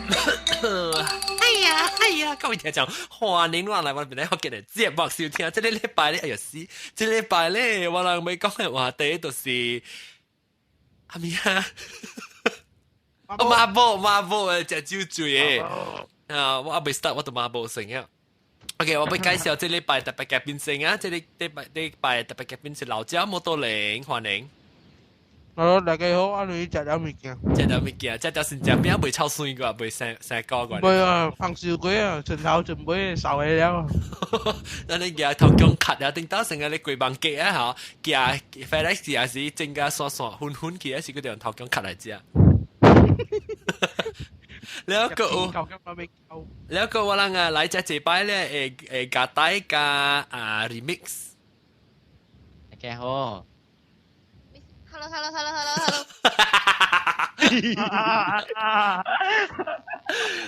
哎呀哎呀，各位聽眾，歡迎我來我邊來學嘅節目收聽。這個禮拜咧，哎呀死！這個禮拜咧，我人欲講的話題就是阿咪啊，媽寶媽寶的食酒醉的啊！我猶未 start，我都媽寶先啊。OK，我欲介紹這禮拜特別嘉賓先啊！這個禮拜禮拜特別嘉賓是老焦摩多玲，歡迎。 Hello，大家好，我嚟食點物件。食點物件，食點先食餅，袂臭酸個，袂生生膠個。袂啊，放燒過啊，從頭準備燒的了。咱你舉頭姜卡啊，頂到成個你規房雞啊吼，舉 FedEx 也是整個散散粉粉去，還是佢哋用頭姜卡來食。了個有，了個我人啊來食這擺咧，會會加帶加啊 remix。大家好。 Hello hello hello hello hello。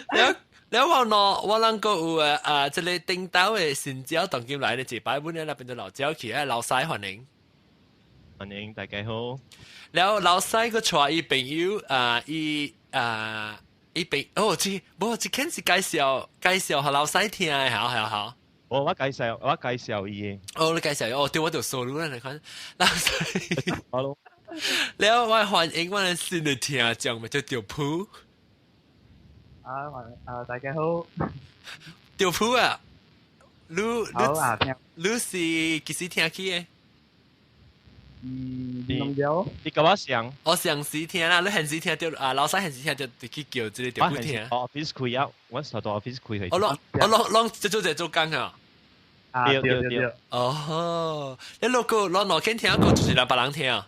了了我喏，我人個有啊，這個頂頭的新椒當今來咧，這擺本咧，那變做老焦去啊，老西歡迎。歡迎大家好。了老西個帶伊朋友啊，伊啊伊朋哦，這無這肯是介紹介紹予老西聽的，好好好。我介紹伊的。哦，你介紹哦，對我就收錄啦，你看老西。 Hello。了我歡迎我的新的聽眾，咪叫吊鋪。啊，啊，大家好。吊鋪啊，你你你是幾時聽起的？嗯，攏了。你佮我上。我上時聽啦，你現時聽到啊，老細現時聽到就去叫這個吊鋪聽。 office 開啊，我頭到 office 開去。我攏我攏攏做做這做工啊。啊，對對對。哦，你如果攞兩間聽過，就是兩百人聽啊。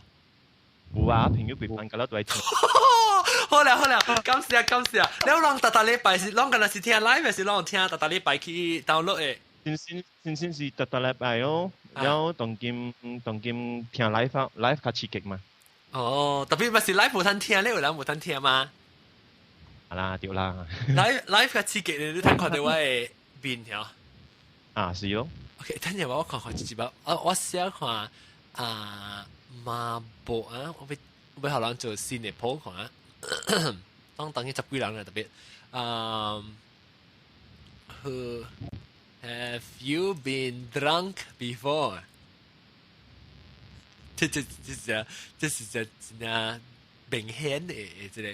有啊，朋友陪伴㗎啦，都係聽。好啦好啦，感謝感謝。你攏逐逐禮拜是攏敢若是聽 live，還是攏聽逐逐禮拜去 download 的？先先先先是逐逐禮拜哦，然後當今當今聽 live live 較刺激嘛。哦，特別咪是 live 無通聽，你有人無通聽嗎？係啦，對啦。 live live 較刺激，你通看到我的面條。啊，是咯。 OK，等陣我看看一擺，我我寫看啊。麻布啊，我欲我欲予人做新的鋪看啊，當當去十幾人啦，特別啊，Have you been drunk before？這這這是這是這真正明顯的這個。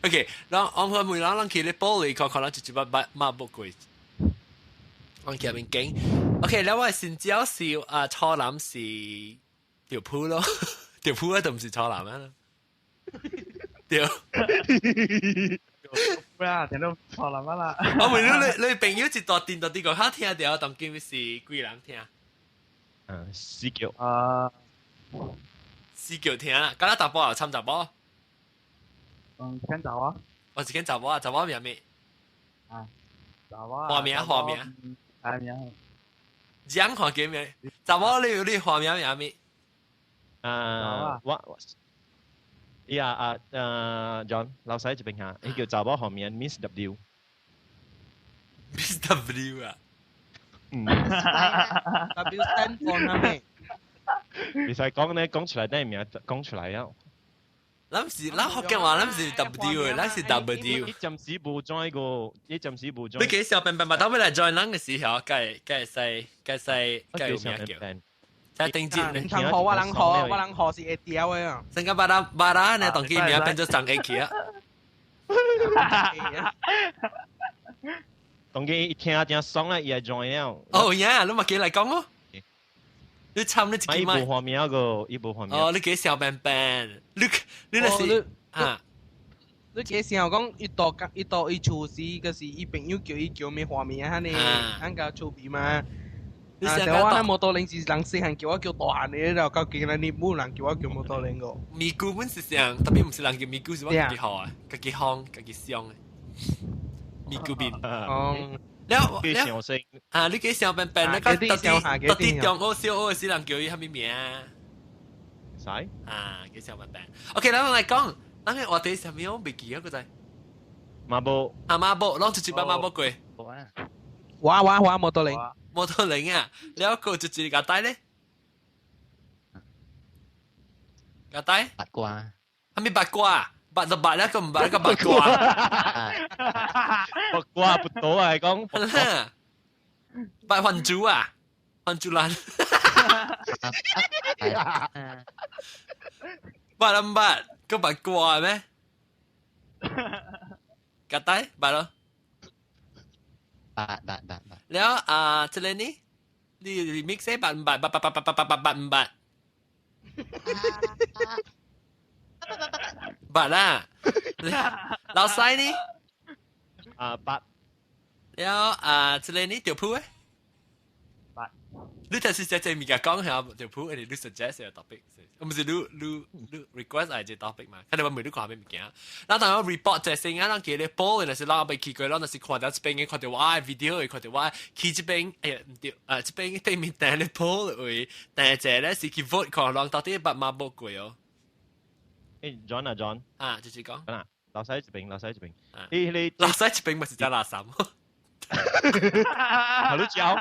OK，然後我每人人去咧玻璃看看，咱就一擺抹抹布過。我去邊景。OK，แล้ว我先招是啊，初男是。條鋪咯，條鋪啊，就唔是錯男啊。對。啦，聽到錯男啊啦。我問你，你朋友一大電到啲個，他聽到當今是幾人聽？嗯，四叫。啊，四叫聽啦，敢若查埔啊，參查某。嗯，聽查某。我是見查某啊，查某名咩？啊，查某。花名花名。花名。講看叫咩？查某你有你花名名咩？啊，我，呀啊，John 老細這邊嚇，伊叫查某後面 Miss W。 Miss W 啊？嗯。 W stand for 啥物？袂使講咧，講出來等下名講出來啊。咱是咱福建話，咱是 W 的，咱是 W。伊暫時無 join 過，伊暫時無 join。你幾小笨笨嘛？當欲來 join 咱的時候，該該使該使該有名叫。在頂節咧，人學我人學，我人學是會掉的啊。成個巴拉巴拉呢，當機名變做張 A 去啊。當機一聽真爽啦，伊會 join 了。哦呀，你嘛記來講哦。你參你一支麥。伊無畫面個，伊無畫面。哦，你幾小笨笨，你你那是啊？你幾想講，伊到伊到伊厝時，就是伊朋友叫伊叫咩畫面啊？呢，咱個厝邊嘛。啊！但我那摩托輪是人細漢叫我叫大漢的，然後到今日你冇人叫我叫摩托輪個。咪咕本是上，特別唔是人叫咪咕，是我家己學啊，家己放，家己想的。咪咕面。哦。了了啊！你幾小笨笨，那個到底到底中學小學時人叫伊啥物名？使？啊，幾小笨笨。OK，咱來講，咱個話題是啥物？我袂記啊，個在。馬步。啊，馬步，攏一一擺馬步過。我我我摩托輪。摩托輪啊，了個就一個帶咧，個帶八卦，啥物八卦？捌就捌啦，個唔捌個八卦。八卦不到啊，係講。捌番珠啊，番珠蘭。捌唔捌？個八卦咩？夾低捌咯。捌捌捌捌。了啊，這個呢？你 remix 捌唔捌？捌捌捌捌捌捌捌唔捌？捌啦。老細呢？啊，捌。了啊，這個呢？條鋪誒？捌。你頭先只物件講下條鋪，你 suggest 個 topic，唔是你 request 係隻 topic 嘛？看你話每你看咩物件。咱當我 report 就先啊，咱記咧報，若是咱未去過，咱就是看到這邊看到我 video，會看到我去這邊，哎呀唔對，啊這邊對面訂咧報位，第一隻咧是去 vote 看人到底捌嘛無過哦。誒 John 啊 John，啊，就是講。啊，老細這邊，老細這邊，你老細這邊咪是只垃圾。係你教，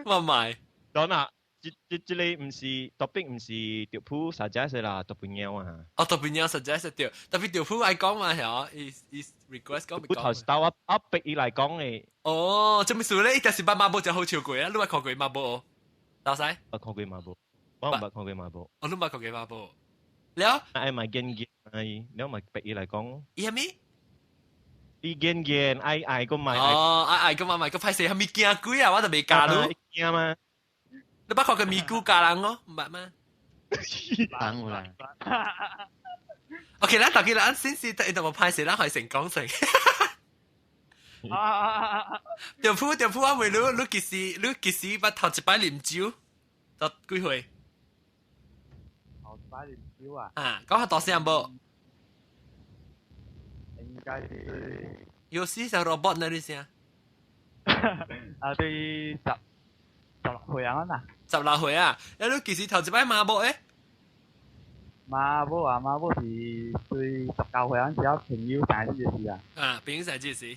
我唔係。 John 啊，這這這個唔是 topic，唔是條鋪 suggest 啦，特別貓啊。哦，特別貓 suggest 對，特別條鋪愛講嘛係伊 request 講咪講。頭頭我我逼伊來講嘅。哦，這麼說咧，伊就是捌馬步就好笑過啊！你捌看過馬步？老細。捌看過馬步，我唔捌看過馬步。我都捌看過馬步。了。愛咪見見，哎，了咪逼伊來講。伊係咪？伊見見愛愛個咪。哦，愛愛個咪咪個歹勢，係咪驚鬼啊？我就未教你。驚嘛？你捌看過咪咕教人哦？唔捌嗎？等我啦。 OK，咱大家咱先是得一度歹勢，咱可以成講成。條鋪條鋪，我問你，你幾時你幾時捌頭一擺啉酒？到幾歲？頭一擺啉酒啊？啊，講下大聲無？應該是。有時像 robot 那啲聲。啊，對，16歲啊嗱。 16歲啊？你幾時頭一擺麻木誒？麻木啊，麻木是對19歲嗰陣時，朋友生日時啊。啊，朋友生日時。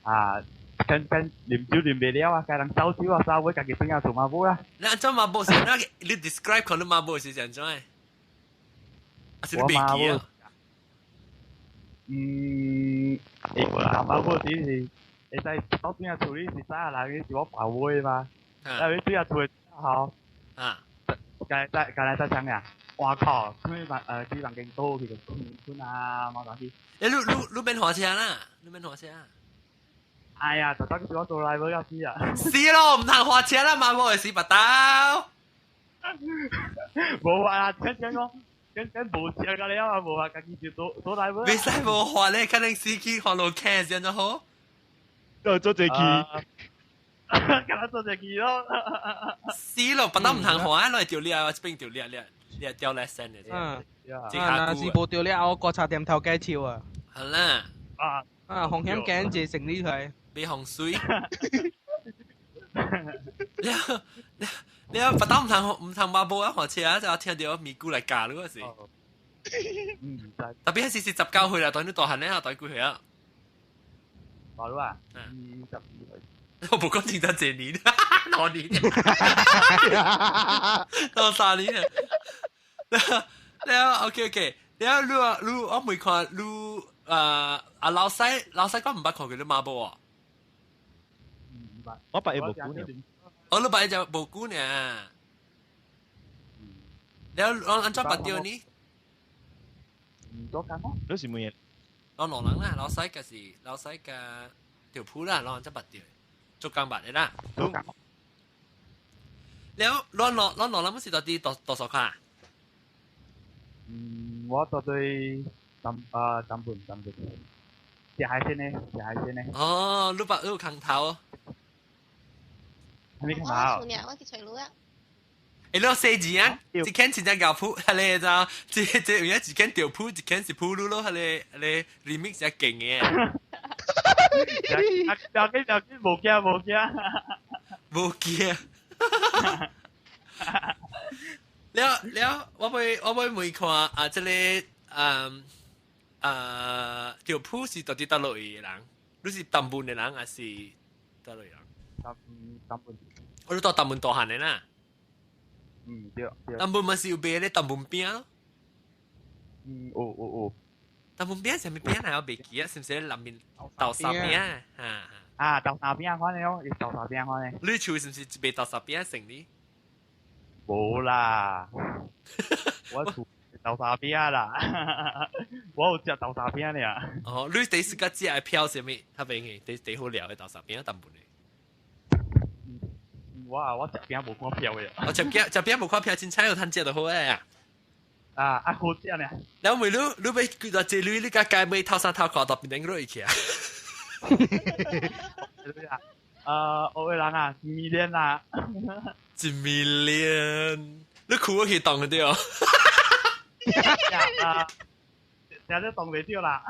啊，跟跟啉酒啉袂了啊，家人走酒啊，走尾家己轉啊做麻木啦。你按怎麻木是？你 describe 可能麻木是怎樣的？啊，是你袂記啊？嗯，欸，麻木時是會使到轉啊厝裡是啥人？是我爸妹嘛。啊，你轉啊厝好。啊。家在家來在啥呀？我靠！去房去房間倒去就困困啊，冇東西。欸，你你免花車啦，你免花車。哎呀，就當時我做來無要死啊！死咯，唔通花車啦，嘛無會死白刀。無啊，聽聽講，跟跟無車個了啊，無啊，家己就做做來無。袂使無花咧，可能死去花路坑先就好。做做這期。敢若做這期咯。死咯，白刀唔通花，攞嚟掉裂啊，這邊掉裂裂裂掉裂身嘅。嗯，啊，若是無掉裂，我國茶店頭家笑啊。好啦。啊。啊，風險驚一成你佢。被洪水。了了了，白刀唔通唔通馬步啊，火車啊，就聽到咪咕來教你嗰時。特別係是19歲啦，當你大漢咧，當幾歲啊？大佬啊，22歲。我無講真真這年，2年，到3年啊。了 OK OK，了你你我未看你啊啊老細老細講唔捌看過你馬步啊？我捌伊無久呢。哦，你捌伊就無久呢。了我按怎捌著呢？唔多講咯。你是乜嘢？我兩人啦，老細嘅是老細嘅條鋪啦，兩人怎捌著？做工捌的啦。了，兩兩兩兩人是到底多多少卡？嗯，我到底三啊三本三本，食海鮮呢，食海鮮呢。哦，你捌你有空頭？係咪空頭？我去揣路啊。欸，你細字啊，一間真正搞鋪，係咧就，這這有影一間掉鋪，一間是鋪路咯，係咧係咧 remix 也勁嘅。啊，了解了解，無驚無驚，無驚。了了，我會問看啊，這個嗯啊，掉鋪是到底佗落去的人？你是淡門的人還是佗落去人？淡淡門。我你到淡門大漢的啦。嗯，對對。淡門嘛是有賣咧淡門餅咯。嗯，有有有。但門邊上面邊係我未記啊，是唔是南面豆沙餅啊？啊，豆沙餅款的哦，是豆沙餅款的。你厝是唔是賣豆沙餅成呢？無啦，我厝豆沙餅啦，我有食豆沙餅爾。哦，你第時個食的票啥物？較便宜，第第好料的豆沙餅淡薄的。我食餅無看票的。我食餅食餅無看票，凊彩有通食就好誒。啊，啊好食呢。然後你你欲幾多隻鐳？你甲街買頭衫頭褲到邊頂落去啊？啊，我個人啊，1 million 啦。1 million，你哭去當對哦。啊，成日當袂著啦。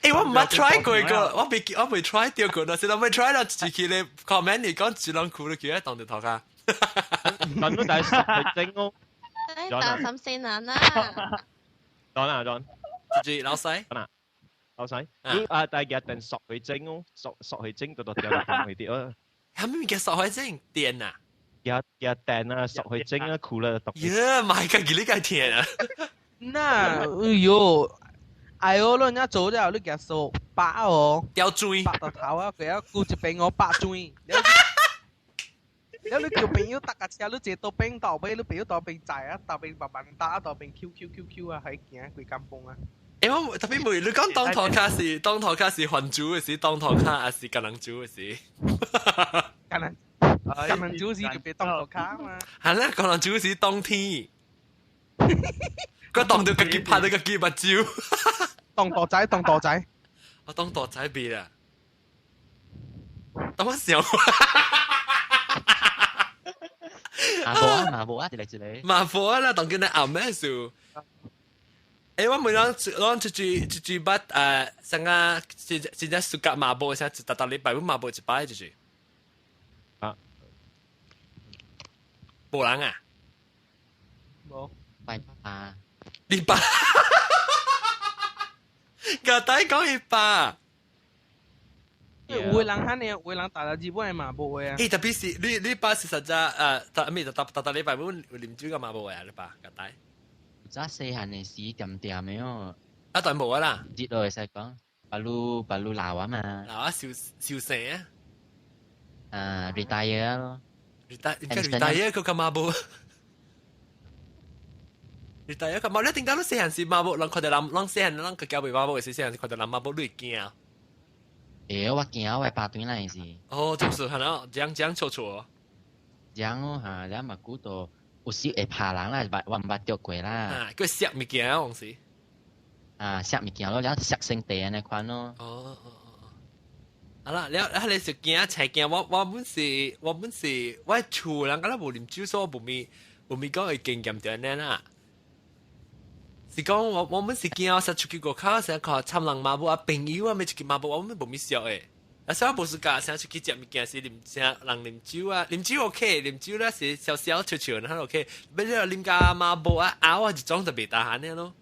欸，我毋捌 try 過個，我未 try 著過，但是我未 try 到自己咧 comment 你講一人哭你叫伊當著頭殼。咁都但係熟去整哦。打心先難啦。講啦，講。住老細。講啦，老細。你啊，但係一定熟去整哦，熟熟去整，到到掉落去啲哦。係咩叫熟去整？電啊？一一掟啊，熟去整啊，苦啦，毒。耶，買個幾呢個甜啊！那，哎呦，哎呦，人家做了，你給數白哦，掉水，白到頭啊，佢一顧一邊我白水。了你叫朋友搭架車，你坐到邊到尾，你朋友到邊載啊，到邊慢慢搭，到邊 Q Q Q Q 啊，喺行規間房啊。欸，我特別問你講當頭卡是當頭卡是還主的是當頭卡，還是共人煮的是？共人共人煮是就別當頭卡嘛。係啦，共人煮是當天。佢當到自己拍到自己目睭。當大仔，當大仔。我當大仔別啦。當我笑。麻婆啊，麻婆啊，一個一個。麻婆啊啦，當今日暗咩事？欸，我每人攏出去出去捌誒，啥個真真正暑假麻婆啥，一逐逐禮拜阮麻婆一擺就是。啊。無人啊？無。拜拜。禮拜。個底講一百。有的人喊你，有的人逐日日本嘛無的啊。欸，特別是你你爸是實在誒，咩？逐逐逐禮拜阮有啉酒個嘛無的啊？你爸個底。早細漢的時恬恬的哦。啊，但無啊啦。熱都會使講，巴魯巴魯老啊嘛。老啊，受受生啊。啊，retire 咯。retire，retire 佢幹嘛無？retire 佢冇你點解你細漢時嘛無？人看到人，人細漢人佢交袂嘛無，時細漢看到人嘛無，你會驚？會，我驚我爸轉來是。哦，就是可能這樣這樣錯錯。這樣哦嚇，了嘛古到有時會拍人啦，我毋捌著過啦。啊，佢錫物件往時。啊，錫物件咯，了錫身地按呢款咯。哦哦哦哦。啊啦，了啊，你是驚才驚，我本是我厝人敢若無啉酒，所以我無咪講會經驗著按呢啦。是講我們是驚實出去外口，成日看參人麻布啊，朋友啊，咪出去麻布，我們無咪熟的。啊，所以我無是教成出去食物件是啉啥人啉酒啊，啉酒 OK，啉酒咧是小小笑笑，那 OK。欲了啉甲麻布啊，拗啊一種就袂得閒呢咯。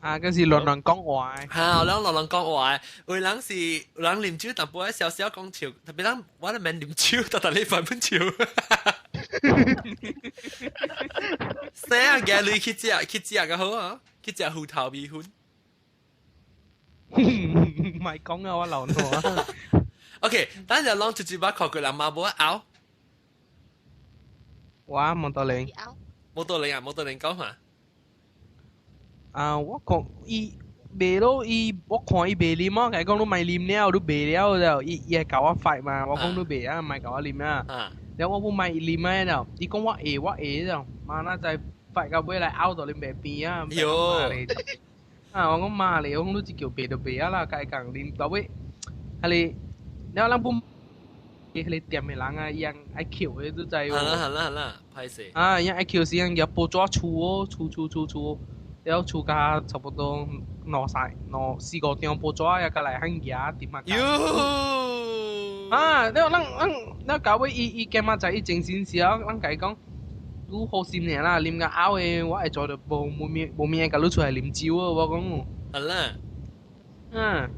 啊，嗰是亂亂講話。嚇，人亂亂講話，有人是有人啉酒，淡薄仔小小講笑，特別人我咧免啉酒，逐逐禮拜本笑。生啊，行鐳去食去食較好啊，去食芋頭米粉。唔係講啊，我流汗啊。 OK，等陣攏一一擺看過人嘛無拗。我冇道理。冇道理啊，冇道理講嘛。啊，我講伊袂咯，伊我看伊袂啉啊，伊講你莫啉了，你袂了就伊伊會共我 fight 嘛，我講你袂啊，莫共我啉啊。了我不莫啉啊了，伊講我會我會了，嘛那再 fight 到尾來拗到啉袂變啊。喲。啊，我講媽咧，我講你這叫袂就袂啊啦，共伊講啉到尾，係哩，了咱不。迄個店的人啊，伊人愛扣的，你知無？好啦好啦好啦，歹勢。啊，伊愛扣是人舉報紙厝哦，厝厝厝厝，了厝甲差不多兩三兩四五張報紙也甲來肯舉點啊。喲！啊，了咱咱咱到尾伊伊感覺在伊精神時候，咱共伊講，你好心爾啦，啉甲嘔的，我會做著無無面無面共你出來啉酒哦，我講。好啦。嗯。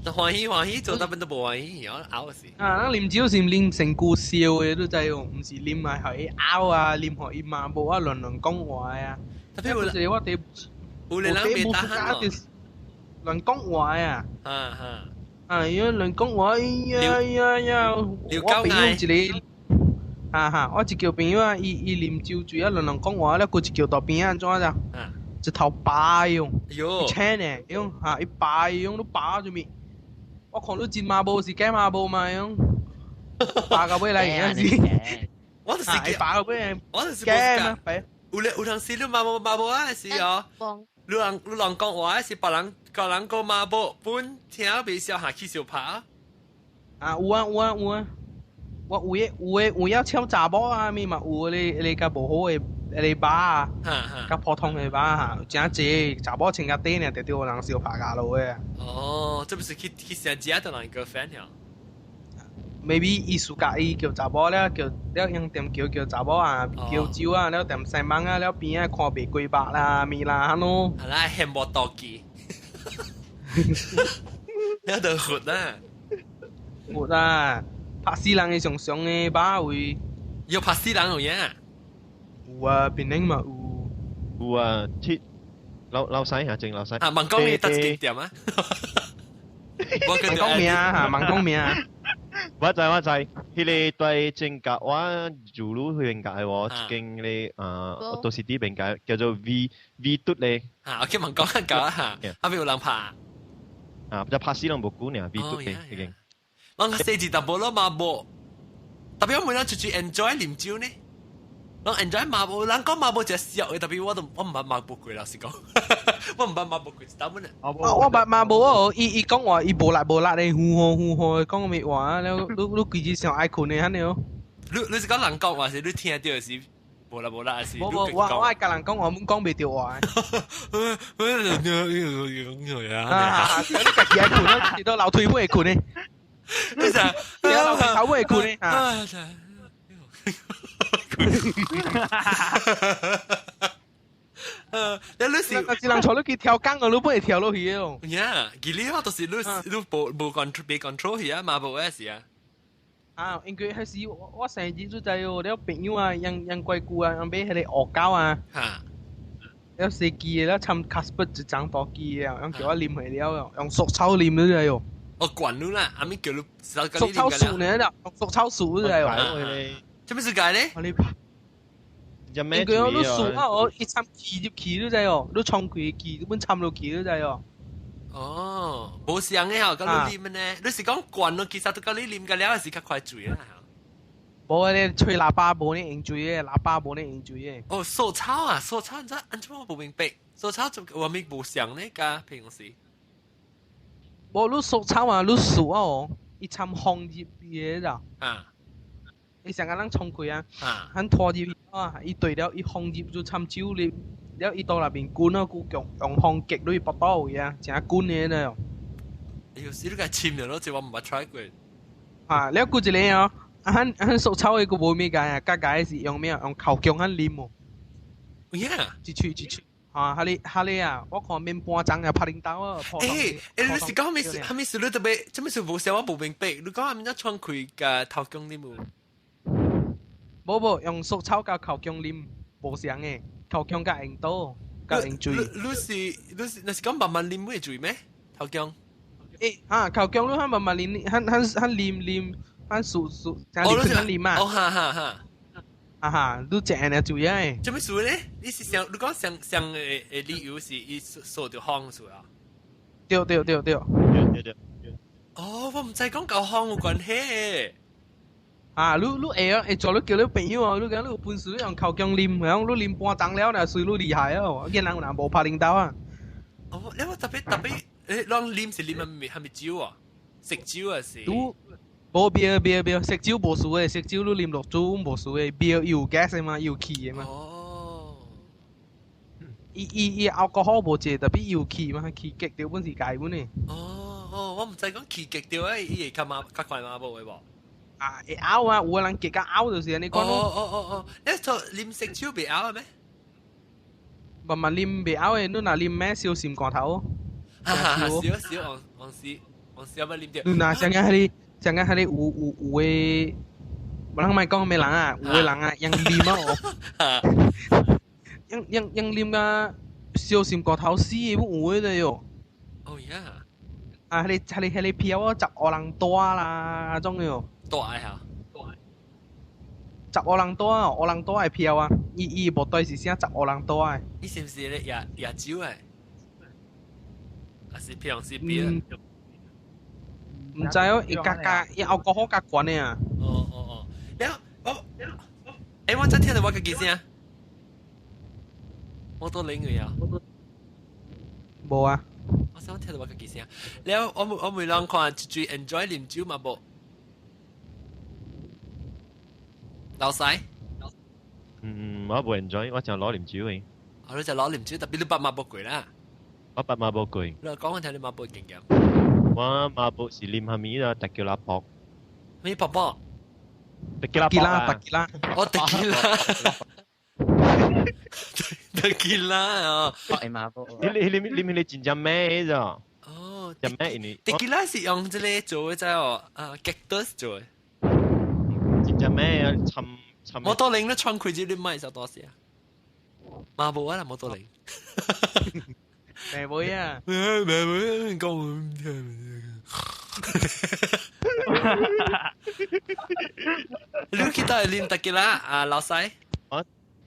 歡喜歡喜，做得邊都無歡喜，我嘔死。啊，咱啉酒是啉身軀燒的，你知無？毋是啉來予伊嘔啊，啉予伊麻木啊，亂亂講話啊。特別有我佇有人袂打鼾。亂講話啊！啊哈！哎呀，亂講話，哎呀呀呀！我朋友一個，哈哈，我一叫朋友啊，伊伊啉酒醉啊，亂亂講話咧，佢一叫到邊啊，怎啊？一頭白用，喲，青呢，用嚇，伊白用都白做咩？我看你真麻無是假麻無嘛用，白到尾來樣子。我就是白到尾，我就是假嘛白。有咧有當時你麻無麻無啊是哦。你人你人講話是別人個人講麻無，本聽袂曉下去相拍。啊有啊有啊有啊，我有的有的有影搶查某啊，咪嘛有咧咧較無好的。你把啊，較普通的把哈，真濟查某穿較短爾，就對人相拍架落的。哦，這不是去去成家的人 girlfriend 呀？Maybe 伊暑假伊叫查某了，叫了用點叫叫查某啊，叫酒啊，了點西網啊，了邊啊看袂過目啦，物啦，哈喏。係啦，羨慕妒忌。了就活啦。活啊！拍死人的常常的把位。有拍死人有影？有啊，檳城嘛有。有啊，切老老細嚇，正老細。啊，問講你得幾點啊？我講名啊，問講名。我知我知，彼個對正格我住魯去邊界喎，一間咧啊，都是啲邊界叫做 V V 嘟咧。啊，我去問講下嚇，後邊有人拍。啊，就拍死人無久爾，V 嘟咧已經。人細字淡薄咯嘛無，特別我每人出去 enjoy 啉酒呢。人 enjoy 麻無，人講麻無就笑的，特別我都我毋捌麻無過，老實講，我毋捌麻無過，是當本啊。我捌麻無哦，伊伊講話伊無力無力的，呼呼呼呼講咩話，了你你規日上愛睏的按呢哦。你你是講人講話是你聽著是無力無力是？無無，我我愛共人講話，阮講袂著話。啊！你家己愛睏啊，是到樓梯尾會睏的。你啥？你樓梯頭尾會睏的啊？你你是，一人坐落去跳江，你不會跳落去哦。呀，其實我就是你你無無 control 被 control 去啊，嘛無嘅事啊。啊，因為彼時我我生日就知哦，了朋友啊，養養怪龜啊，養買彼個鱷狗啊。嚇！了司機的，了參卡斯一張大機的，用叫我啉下了，用塑草啉你知哦。我管你啦，阿咪叫你塑草樹呢啦，塑草樹你知哦。做咩事解咧？因為你樹啊，我一參氣入去你知哦，你衝開氣，你本參落去你知哦。哦，無相的吼，佮你啉呢？你是講灌落去，啥都佮你啉個了，是較快醉啊？無啊，你吹喇叭無呢用醉的，喇叭無呢用醉的。哦，素草啊，素草，怎按怎我無明白？素草就我咪無相呢？佮平時。無，你素草啊，你樹啊哦，伊參風入去的啦。啊。伊上個人衝開啊，咱拖入去啊，伊對了，伊風入就參酒入，了伊到內面滾啊，佮用用風擊落去腹肚位啊，誠滾的呢。哎呦，死你個深了咯，這我毋捌 try 過。啊，了佮一個哦，啊，咱咱素草的佮無咩解啊，較解是用咩？用口薑咱啉哦。呀！一喙一喙，啊，哈哩哈哩啊，我看免半鐘啊，拍零刀啊。欸欸，你是講啥物事？啥物事？你特別，啥物事無啥？我無明白。你講啥物怎創開佮頭薑啉無？無無，用素草佮口薑啉無相的，口薑佮用刀，佮用水。你是你是，那是講慢慢啉會醉咩？頭薑？欸啊，口薑你較慢慢啉，較較較啉啉，較熟熟，較啉嘛。哦哈哈哈。啊哈，你食呢醉啊？做咩事咧？你是想你講上上的的理由是伊受著風是啊？對對對對。對對對。哦，我毋知講佮風有關係。啊！你你會啊？會做你叫你朋友啊？你講你有本事，你用口薑啉，講你啉半鐘了，若隨你厲害哦！見人有人無拍零刀啊？哦，你我特別特別，誒，攏啉是啉啥物？啥物酒啊？食酒啊是？無別別別，食酒無輸的，食酒你啉落酒無輸的，別有 gas 的嘛，有氣的嘛。哦。伊伊伊 alcohol 無濟，特別有氣嘛，氣極著本是解本的。哦哦，我毋知講氣極著誒，伊會較麻較快麻無的無？啊，會嘔啊！有的人結甲嘔就是按呢款咯。哦哦哦哦，你做啉食酒袂嘔的咩？慢慢啉袂嘔的，你若啉咩小心肝頭。哈哈，少少往往時往時要啉著。你若像個彼個，像個彼個有有有的，無人莫講啥物人啊，有的人啊，用啉啊哦，用用用啉啊，小心個頭死的，有的喲。哦呀！啊，彼個票啊，15人大啦，種喲。大嚇。15人大啊，五人大的票啊，伊無對是寫15人大的。伊是毋是咧夜夜酒的？還是平時別？毋知哦，伊加加伊後個好較懸的啊。哦哦哦，了我，欸，我真聽到我家己聲，我都領佢啊。無啊。我想聽到我家己聲，了我每人看最 enjoy 啉酒嘛無？老細。嗯，我無 enjoy，我就攞啉酒嘅。我你就攞啉酒，特別你捌嘛無過啦。我捌嘛無過。你講我聽你嘛無經驗。我嘛無是啉蝦米啦，特叫拉卜。咩卜卜？特叫拉卜啊！特吉拉。哦，特吉拉。特吉拉哦。卜嘛卜。你你你你你真正咩咋？哦。真咩？因為特吉拉是用這個做的，知哦？啊，cactus 做的。真正咩啊？沉沉。摩托零你穿開子你買就多時啊？嘛無啊啦，摩托零。未會啊！未會講唔聽。你去到啉特吉拉啊，老細？我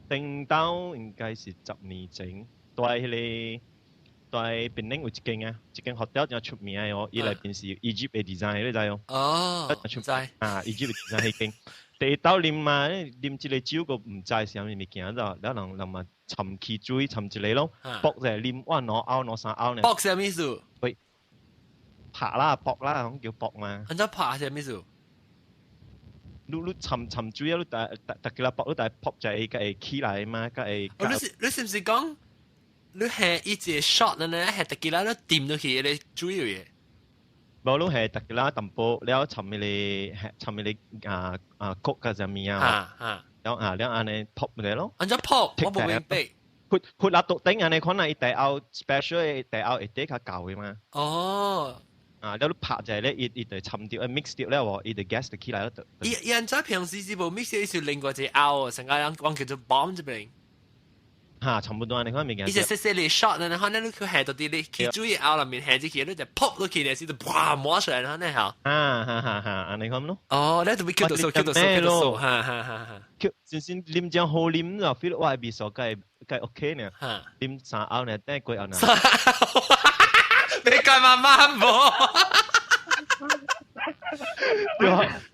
訂到應該是10年前，在彼個在檳城有一間啊，一間 hotel 真出名的哦，伊內邊是 Egypt 的 design，你知哦？哦，知。啊，Egypt 的 design 彼間。第一道啉嘛，啉一個酒，閣毋知是啥物物件，就了人人嘛沉起水，沉一個咯，搏就啉哇兩甌兩三甌呢。搏啥物事？喂，拍啦搏啦，講叫搏嘛。按怎拍啥物事？你沉沉水啊！你大大大叫啦搏，你大撲就會會起來嘛，會。哦，你是毋是講你係一隻 shot 呢？係特叫啦，你掂落去你水嘅？無，你係特叫啦淡薄，了沉彼個沉彼個啊啊谷個啥物啊？啊了啊了按呢撲嚟咯。按怎撲？我無明白。潑潑辣到頂按呢款啊，伊第後 special 的第後會底較厚的嘛。哦。啊，了你拍就係咧，伊伊就沉掉，mix 掉了喎，伊就 gas 就起來了。伊伊按怎平時是無 mix，伊是另外一個凹，成個人講叫做 bomb 這邊。嚇，差不多按呢款物件。伊就細細粒 shot，然後呢，你去下到啲你去注意凹內面下入去，你就撲落去咧，是就哇抹出來，然後呢嚇。啊哈哈哈，按呢款咯。哦，你就會叫到數，叫到數，叫到數，哈哈哈哈。叫真先啉正好啉啦，feel 我味素計計 OK 呢。啉三甌呢，等過後呢。你計媽媽無？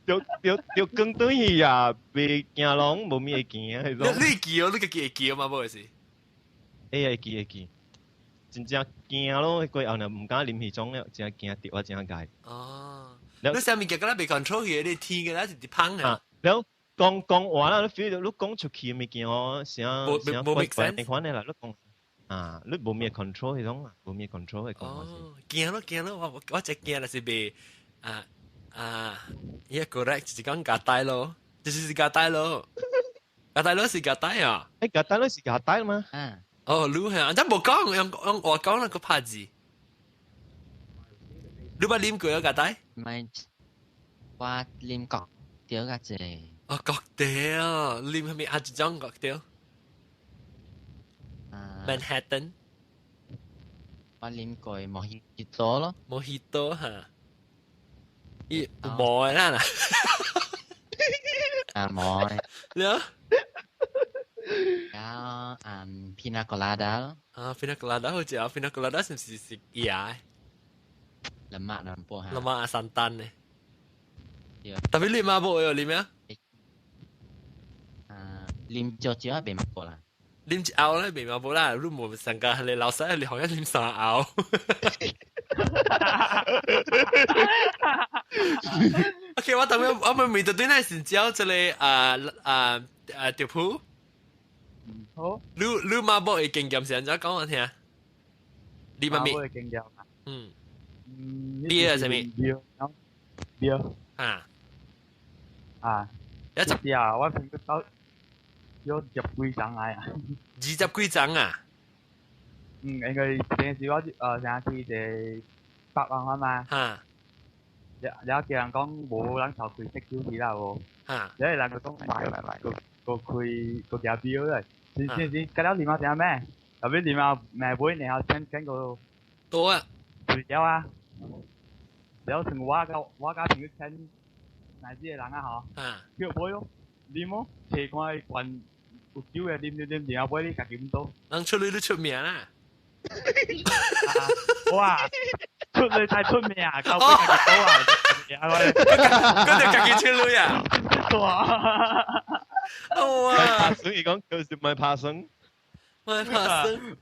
對對對，更轉去啊，袂驚攏無咩會驚啊，彼種。你記哦，你家己會記嘛？無是？會會記會記，真正驚咯！過後呢，毋敢啉彼種了，真驚著我真害。哦。你啥物件敢若袂 control 去，你天個咱是佇芳啊。了講講話啦，你 feel 到你講出去的物件哦，啥啥怪怪的款的啦，你講。啊，你無咩 control 彼種啊，無咩 control 的講話是。驚咯驚咯，我我只驚就是袂啊啊，伊 correct 就是講夾帶咯，就是夾帶咯，夾帶咯是夾帶啊。欸，夾帶咯是夾帶嘛？嗯。哦，你係啊，真無講，用用話講啦個拍字。你捌啉過啊夾帶？唔係，我啉國雕較濟。哦，國雕，啉係咪啊？一種國雕？Manhattan，我啉過莫希多咯，莫希多嚇，伊無的啦啦，啊無的，了，然後嗯，Pina Colada 咯，啊，Pina Colada 好食啊，Pina Colada 是毋是是椰的？林麥林波嚇，林麥啊，山丹的，特別你嘛無有啉咩？啊，啉少少啊，袂嘛過啦。啉一甌咧，袂嘛無啦，你無上個你老細，你好像啉三甌。OK，我等下我們面對對那是教這個啊啊啊條鋪。好。你你媽某的經驗是按怎講我聽？你媽咪。媽某的經驗。嗯。你係啥物？對。啊。啊。一十啊，我朋友到。有十幾張來啊！20幾張啊？嗯，因為平時我成日去一個北灣嘛。嚇！了了叫人講無人頭開色酒去啦無。嚇！了人就講買個個開個夾表咧，是是是，甲了啉啊啥咩？特別啉啊，買杯然後請請個多啊，醉了啊，了像我甲我甲朋友請乃子的人啊吼，叫杯咯，啉咯，提看伊罐有酒的啉啉啉，然後尾你家己飲倒。人出嚟都出名啦。哇！出嚟太出名啊，夠俾家己倒啊！嗰就家己出嚟啊！哇！哇！拍算，伊講就是唔係拍算，唔係拍算。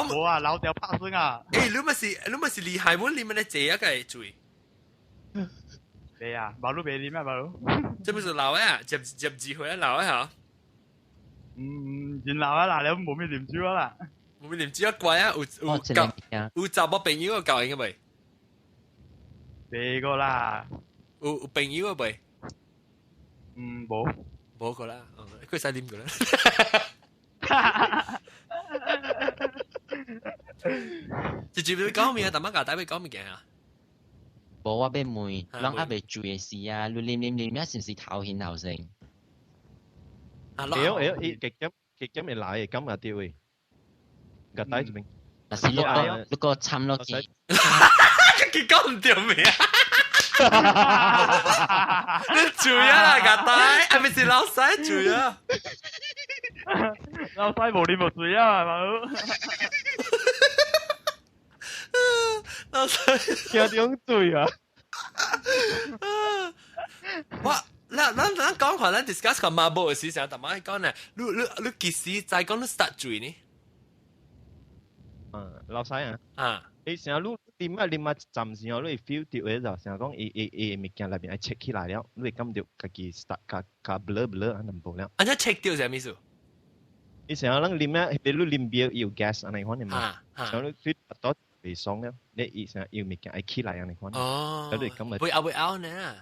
冇啊，老掉拍算啊！誒，你咪是厲害冇？你咪咧借一個嘴。未啊，馬路未啉啊，馬路。這不是老啊，接接機會啊，老啊嚇。嗯，真老啊啦，你冇咩啉酒啊啦。冇咩啉酒啊，怪啊，有有交有查某朋友教應嘅未？未過啦。有朋友嘅未？嗯，冇。冇過啦，佢使啉過啦。直接你講咩啊？大媽家大俾講物件啊？無我要問，人還未醉的時啊，你啉啉啉，是毋是頭晕頭醒？啊，會會，伊極點極點會來的，感覺到的。個帶這邊。但是如果參落去，佢講唔對咩啊？你醉啊啦，個帶，係咪是老細醉啊？老細無你無醉啊，係咪？老細聽點醉啊？我。咱咱咱講看，咱 discuss 個馬步的時陣，大媽講呢，你你你幾時再講你 start 醉呢？嗯，老細啊，啊，伊成日你啉啊啉啊，暫時哦，你會 feel 到的就成日講伊伊伊物件內面愛切起來了，你會感覺家己 start 較較 blur blur 啊，淡薄了。啊，這切掉是啥意思？伊成日咱啉啊，比如啉啤有 gas 按呢款的嘛，成日你 feel 到袂爽了，你伊成日有物件愛起來按呢款。哦，你會感覺袂拗袂拗呢？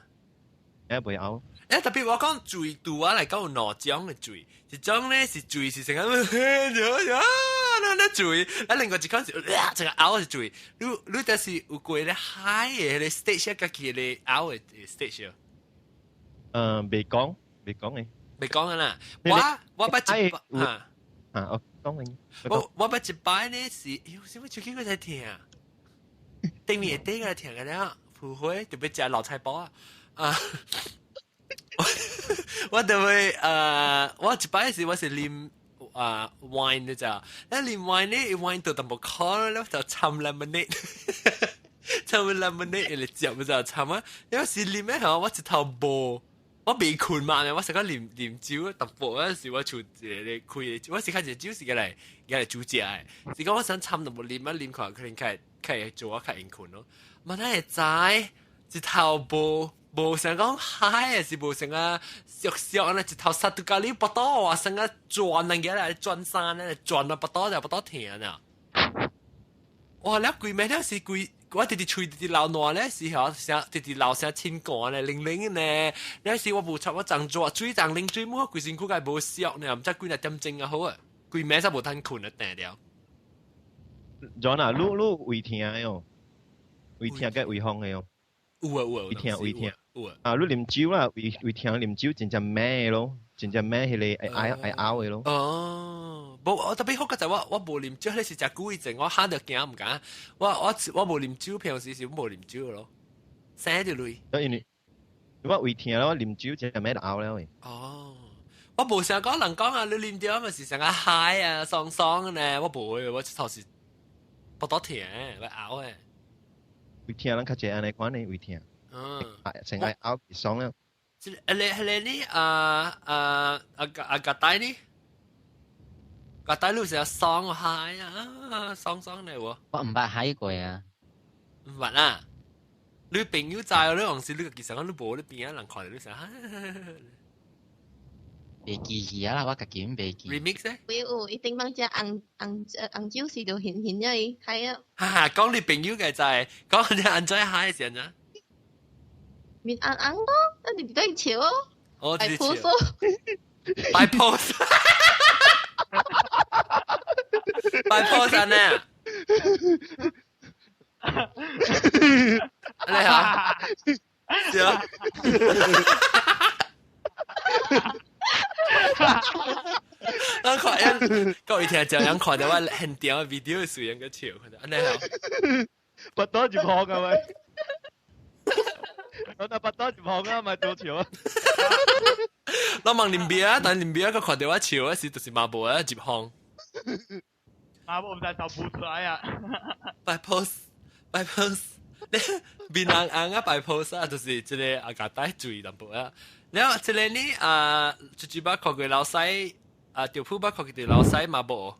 誒，袂拗。誒，特別我講醉對我來講有兩種的醉，一種咧是醉是成個啊，那那醉，啊另外一款是啊，這個拗是醉。你你就是有過咧 high 的那個 stage，家己咧拗的 stage。嗯，未講，未講的。未講啊啦，我我捌一擺啊啊，我講的。我我捌一擺呢是，喲，啥物手機我在聽，頂面會頂個聽個了，不會特別食老菜包啊啊！我就會我一擺時我是啉啊 wine 的咋，那啉 wine 呢，wine 就淡薄苦了，就摻 lemonade，摻 lemonade 嚟接就摻啊，因為是啉咩吼，我一頭無，我未困嘛，我成個啉啉酒淡薄嗰陣時我厝一個開，我是較一酒是個來個來煮食的，是講我想摻淡薄啉啊啉看，可能較較會做我較用困咯，嘛哪會知一頭無。無想講嗨，是無想啊，燒燒呢，一頭殺到咖喱巴肚啊，成個轉人家來轉山咧，轉啊巴肚就巴肚疼啊！哇！你規暝了是規，我直直喙直直流汗咧，是吼，成直直流成清乾咧，冷冷咧。那時我無插我長做水長冷水，我規身軀個無燒呢，毋知幾若點鐘啊好啊，規暝才無通困啊，定了。 John 啊，你你胃疼的哦，胃疼佮胃風的哦。有啊有啊，胃疼胃疼。有啊！啊，你啉酒啦，胃胃疼啉酒真正猛咯，真正猛彼個會愛拗的咯。哦，無我特別好個就我我無啉酒，彼是食久以前我嚇著驚毋敢。我我我無啉酒，平時是無啉酒咯，生著淚。因為我胃疼咯，啉酒真正猛拗了的。哦，我無想講人講啊，你啉著咪是成個嗨啊，爽爽呢，我無會，我一頭是腹肚疼，會拗的。胃疼人較濟按呢款的胃疼。嗯，成個拗爽了。這個個個你啊啊啊啊個帶呢？個帶你成日爽嗨啊，爽爽的喎。我毋捌嗨過啊。毋捌啊？你朋友在，你往時你其實講你無你邊仔人看你成。袂記去啊啦，我家己袂記。 Remix 咧？有一定幫只紅紅紅酒是就現現咗伊嗨啊！哈哈，講你朋友嘅就係講你按怎嗨時陣啊？面紅紅咯，你直直對笑，哦，擺 pose，擺 pose，擺 pose 啊！你好，笑。咱看，各位聽就樣看到我現場嘅 video 時，應該笑，看到按呢好。不多入行啊喂！我就不多入行啊，咪做笑啊！我問林邊啊，但林邊啊，佢看到我笑嗰時，就是麻布啊入行。麻布唔使就補出來啊！擺 pose，擺 pose，你面紅紅啊擺 pose 啊，就是這個阿家帶注意淡薄啊。然後這個呢啊，出去捌看過老細啊，吊鋪捌看過老細麻布。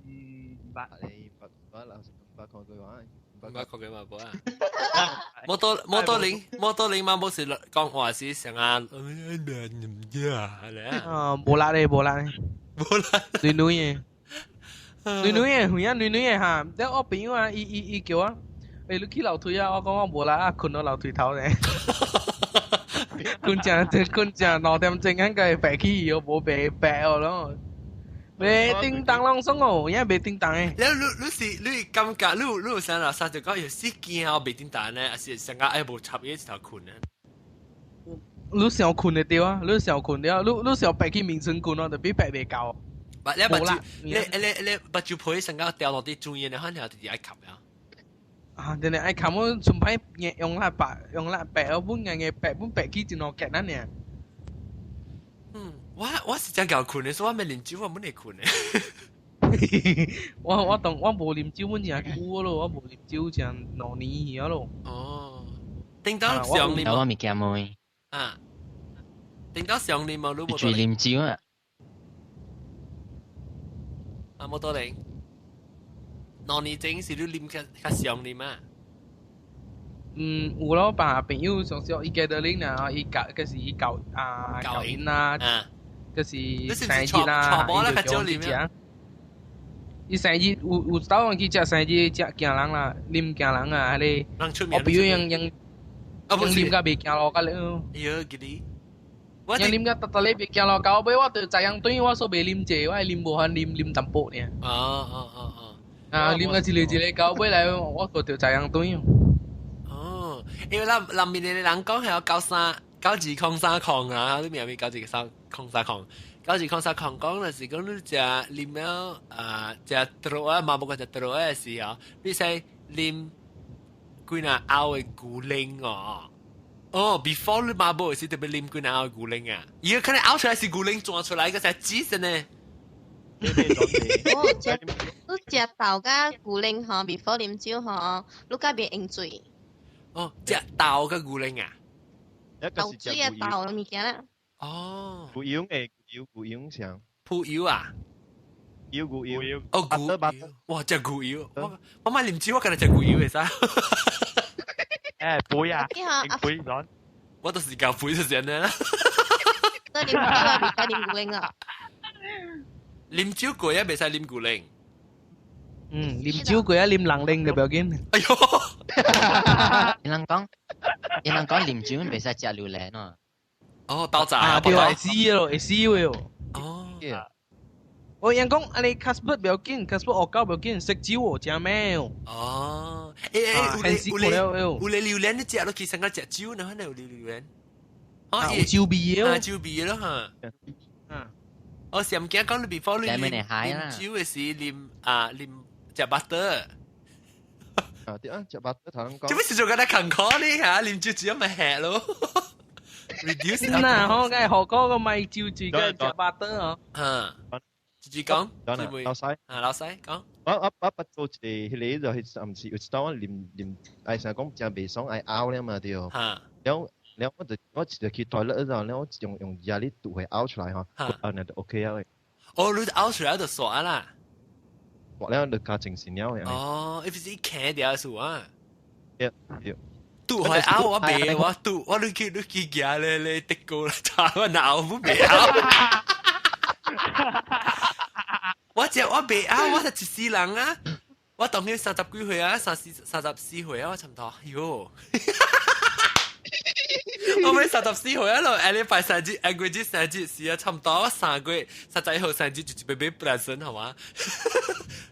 嗯，唔捌。你捌捌老捌看過話？唔捌看過麻布啊。摩托摩托林摩托林嘛，無是講話是成啊，唔知啊，啊，無力咧，無力咧，無力。女女嘅，女女嘅，有影女女嘅哈。了我朋友啊，伊伊伊叫我，欸，你去樓梯啊，我講我無力啊，睏到樓梯頭咧。睏正睏正2點鐘，應該白起，又無白白哦咯。袂叮當攏爽哦，有影袂叮當的。了你你是你感覺你你有啥啦？啥就講有時驚哦，袂叮當呢，還是上個愛無插伊一頭睏呢？你想睏會著啊？你想睏了，你你想白去眠床睏哦，就比白袂夠。你目睭，你你你目睭皮上個掉落啲專業的，可能就是愛吸啊。啊，真係愛吸我從擺用啦白用啦白，我本硬嘅白本白起真好簡單爾。嗯，我我是真夠睏的，所以我未啉酒，我本會睏的。我我當我無啉酒，本真久咯，我無啉酒成2年去咯。哦，頂到上年我物件妹。啊，頂到上年冇，你冇。住啉酒啊？啊，冇多零。2年前是你啉較較上啉啊？嗯，有咯，把朋友上少伊記得啉啊，伊教，嗰是伊教啊教因啊，嗰是生日啦，伊就叫我去食。伊生日有有兜人去食生日，食驚人啦，啉驚人啊，迄個。我朋友用用用啉甲袂行路甲了。哎呦，記得。我啉甲逐逐日袂行路，到尾我就知影對我說袂啉濟，我啉無法啉啉淡薄爾。哦哦哦哦。啊，啉個一個一個到尾來，我個就知影對。哦，因為咱南面的人講係有93、9203啊，你明唔明？923030，9203講就是講你食啉了啊，食多啊，嘛無講食多的時候，你使啉幾若甌的牛奶哦。哦，before 你嘛無時特別啉幾若甌的牛奶啊，伊可能嘔出來是牛奶轉出來個才擠真呢。哦，食你食豆甲牛奶吼，before 啉酒吼，你較袂用水。哦，食豆甲牛奶啊？豆水啊，豆的物件啦。哦。牛油誒，牛牛油啥？鋪油啊？油牛油。哦，牛油。哇，食牛油！我我買啉酒，我敢若食牛油會使。誒，杯啊，杯咗。我就是搞杯就是按呢啦。那啉酒啊，袂使啉牛奶啊。啉酒過啊，袂使啉牛奶。嗯，啉酒過啊，啉人奶就不要緊。哎呦！伊人講，伊人講啉酒袂使食榴蓮哦。哦，爆炸啊！對，會死咯，會死喎。哦。我人講，啊你 Casper 不要緊，Casper 惡搞不要緊，食酒哦，食咩哦？哦，欸欸，有咧有咧榴蓮，你食落去成個食酒呢？可能有榴蓮。哦，有酒味的。啊，酒味咯嚇。嗯。我上驚講你 before 你啉酒的時啉啊啉食 butter。啊對啊，食 butter 頭先講。做咩事做緊得勤苦呢嚇？啉酒只有咪吃咯。reduce 嗱，好，梗係學嗰個咪照住嘅食 butter 哦。嗯。自己講，老細啊，老細講。我我我捌做一個，彼個就是毋是有一當我啉啉，哎想講誠袂爽，愛嘔了嘛對。嚇。了了我就我就去 toilet 嗰陣，了我用用壓力堵會嘔出來吼，啊那就 OK 啊。哦，你嘔出來就煞啦。煞了就較精神了。哦，伊不是一徛掉數啊。對對。堵會嘔我袂，我堵我你去你去行咧咧德國啦，查我腦不袂嘔。我食我袂嘔，我係一世人啊！我當佢30幾歲啊，34歲啊，我差唔多。喲，我咪34歲啊咯，下禮拜生日，下個月生日是啊，差唔多。我3月31號生日就是 baby present 係嘛？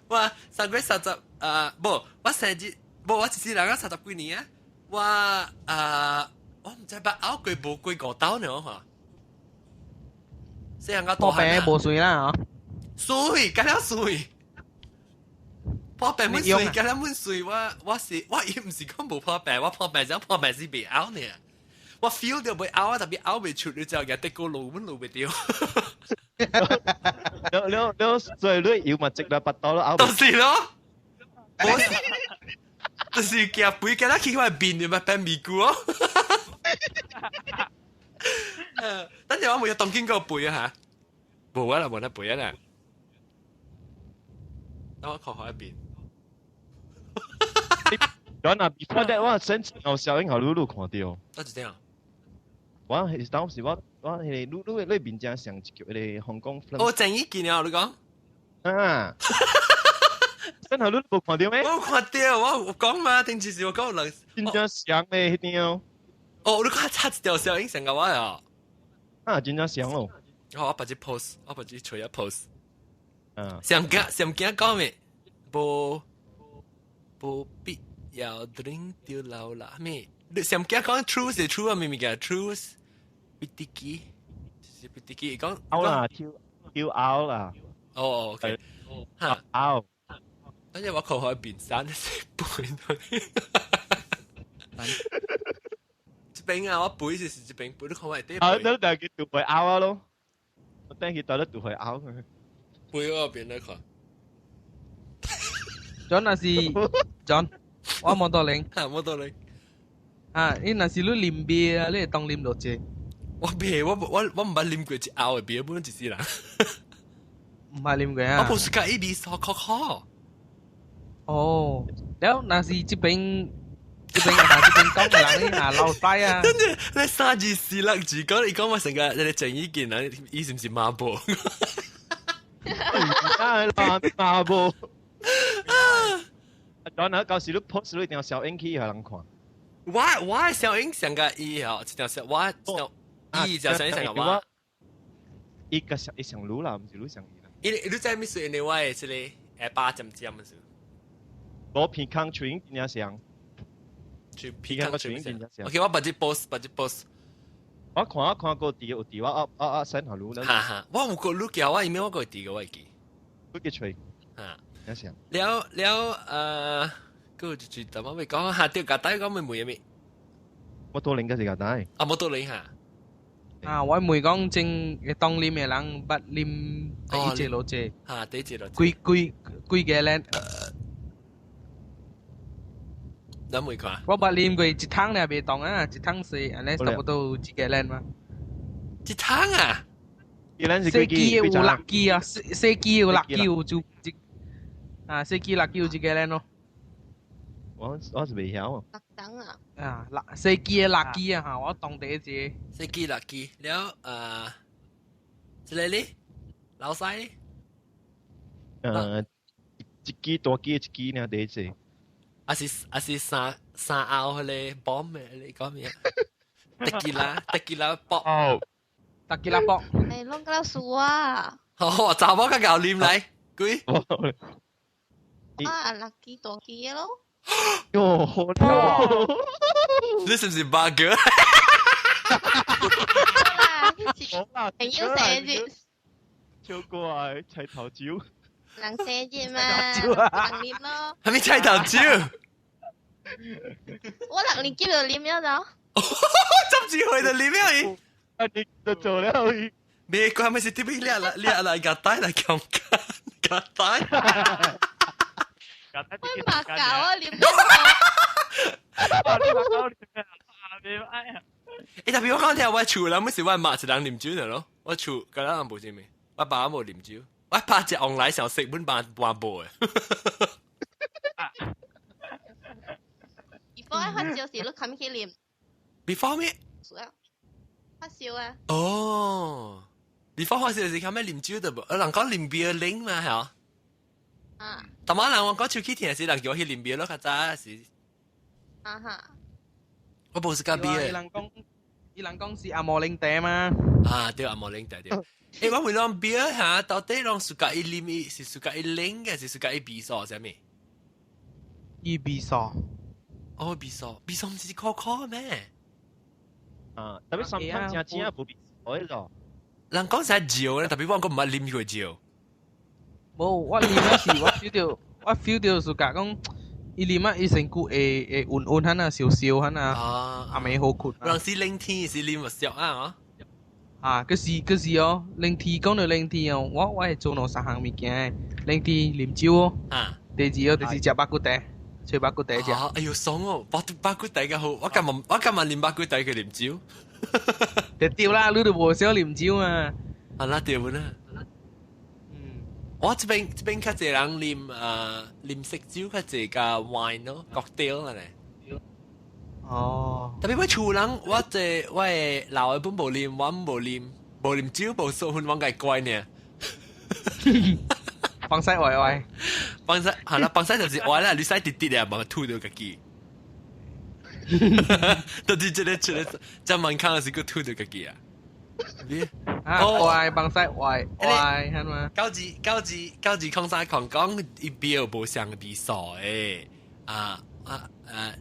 我3月30啊，無我生日，無我一世人啊，30幾年啊，我啊，我唔知捌嘔過無過5兜呢，我看。細漢個破病無水啦，水，敢了水。破病滿水，敢了滿水。我是我伊毋是講無破病，我破病就破病是袂拗呢。我 feel 到袂拗啊，特別拗袂出，你就日得個路本路袂掉。你你最你要咪直啦，拔刀咯，拗。就是咯。我就是驚背，驚得去塊面，你咪變咪咕哦。等陣我冇有當見過背啊嚇，無啊啦，無得背啊啦。等我看看一邊。然後 before that 我 send 我小英和露露看到。我就這樣。我係當時我迄個露露你面正上一叫迄個香港 film。哦，鄭伊健啊，你講。啊。真係你無看到咩？我看到，我講嘛，頂次是我講人。真正像咧，彼張。哦，你看插一條小影像個我啊。啊，真正像咯。我把這 post，我把這吹一 post。嗯。上驚上驚講咩？無無必要 drink 到老啦咩？你上驚講 truth 是 true 啊？咩物件 truth？必滴機，是必滴機講。拗啦，跳跳拗啦。哦，OK。嚇拗。等陣我靠開邊山是背到。這邊啊，我背是這邊背，你看我底。啊，你但係佢就會拗啊咯。我等佢到咗就會拗佢。背我邊來看。 John 若是 John，我冇道理。嚇，冇道理。啊，你若是你啉啤啊，你會當啉落濟。我啤，我毋捌啉過一甌的啤，本一世人。毋捌啉過啊。我無是佮意味素可可。哦，了若是這邊這邊啊，這邊講的人啊，老細啊。真的，你三字四六字講，你講我成個你鄭伊健啊，伊是毋是馬步？啊，馬步。啊！然後到時你 post 你一定小影去予人看。我小影上個伊哦，一條小我伊就小影上個我。伊個上伊上滷啦，毋是滷上伊啦。伊你知咩事？因為我的這個下巴尖尖的時。無鼻孔喙影真正像。就鼻孔喙影真正像。OK，我把這 post，把這 post。我看過佇有佇我啊啊啊 send 予你。哈哈，我有個滷叫我，因為我個佇個我會記。你去揣。哈。了了了，個就就我未講下掉個帶講咪問咩？摩托輪個是個帶。啊，摩托輪嚇。啊，我問講正當啉的人捌啉第一隻落隻。嚇，第一隻落。幾幾幾個咧？你問看。我捌啉過一桶爾袂當啊，一桶水，按呢差不多一個咧嘛。一桶啊？細支有六支啊，細細支有六支有就一。啊，細支六支有一個咧咯。我是袂曉。六桶啊！啊，六細支的六支啊，嚇！我當第一隻。細支六支，了這個咧，老細咧。一支大支一支爾第一隻。還是三三甌彼個 bomb 的，你講咩？特吉拉，特吉拉爆。哦。特吉拉爆。哎，攏夠輸啊！好，查某較𠢕啉來，幾？啊，六支大支的咯。喲，好了。你是毋是八哥？朋友生日。超過啊，菜頭酒。人生日嘛，人啉咯。係咪菜頭酒？我6年級就啉了就。10幾歲就啉了伊。啊，你就做了伊。未關咪是點樣掠來掠來個帶來強姦個帶。我嘛搞啊啉。欸，特別我講聽我厝人，每時我媽一人啉酒咯，我厝個人無啥物，我爸無啉酒，我爸食往來想食本爸半無的。 Before 愛發燒時，你冚起啉。 Before 咩？發燒啊！哦，before 發燒時冚咩啉酒的無？人講啉啤啉嘛，係啊。啊。逐擺人我講手機聽時，人叫我去啉啤咯，較早是。啊哈。我無是咖啤的。伊人講是阿摩檸茶嘛？啊，對，阿摩檸茶對。欸，我問攏啤嚇，到底攏暑假伊啉伊是暑假伊啉嘅，是暑假伊味素啥物？伊味素。哦，味素，味素毋是苦苦咩？啊，特別三湯正正無味素迄個。人講啥酒咧，特別我講唔捌啉過酒。無，我啉嗰時我 feel 到，我 feel 到是講，伊啉啊，伊身軀會會溫溫下啊，燒燒下啊，阿未好困。人是冷天是啉唔燒啊？啊，嗰時哦，冷天講到冷天哦，我會做兩三項物件，冷天啉酒哦。啊。第二哦，就是食肉骨茶，食肉骨茶食。哎呦，爽哦！肉骨茶較好，我今日啉肉骨茶去啉酒。就對啦，你都無少啉酒啊。啊，那對啦。嗯，我這邊較濟人啉色酒，較濟加 wine 咯，cocktail 啦咧。哦。特別我厝人，我這我的老的本無啉，我無啉，無啉酒無數分，我該乖呢。放西外外，放西係啦，放西就是外啦，你使滴滴啊，無吐到家己。到底這個這個，這門口是個吐到家己啊？啊，外放西外外係嘛？9-2 9-2 9-203講伊 beer 無相味素誒，啊啊啊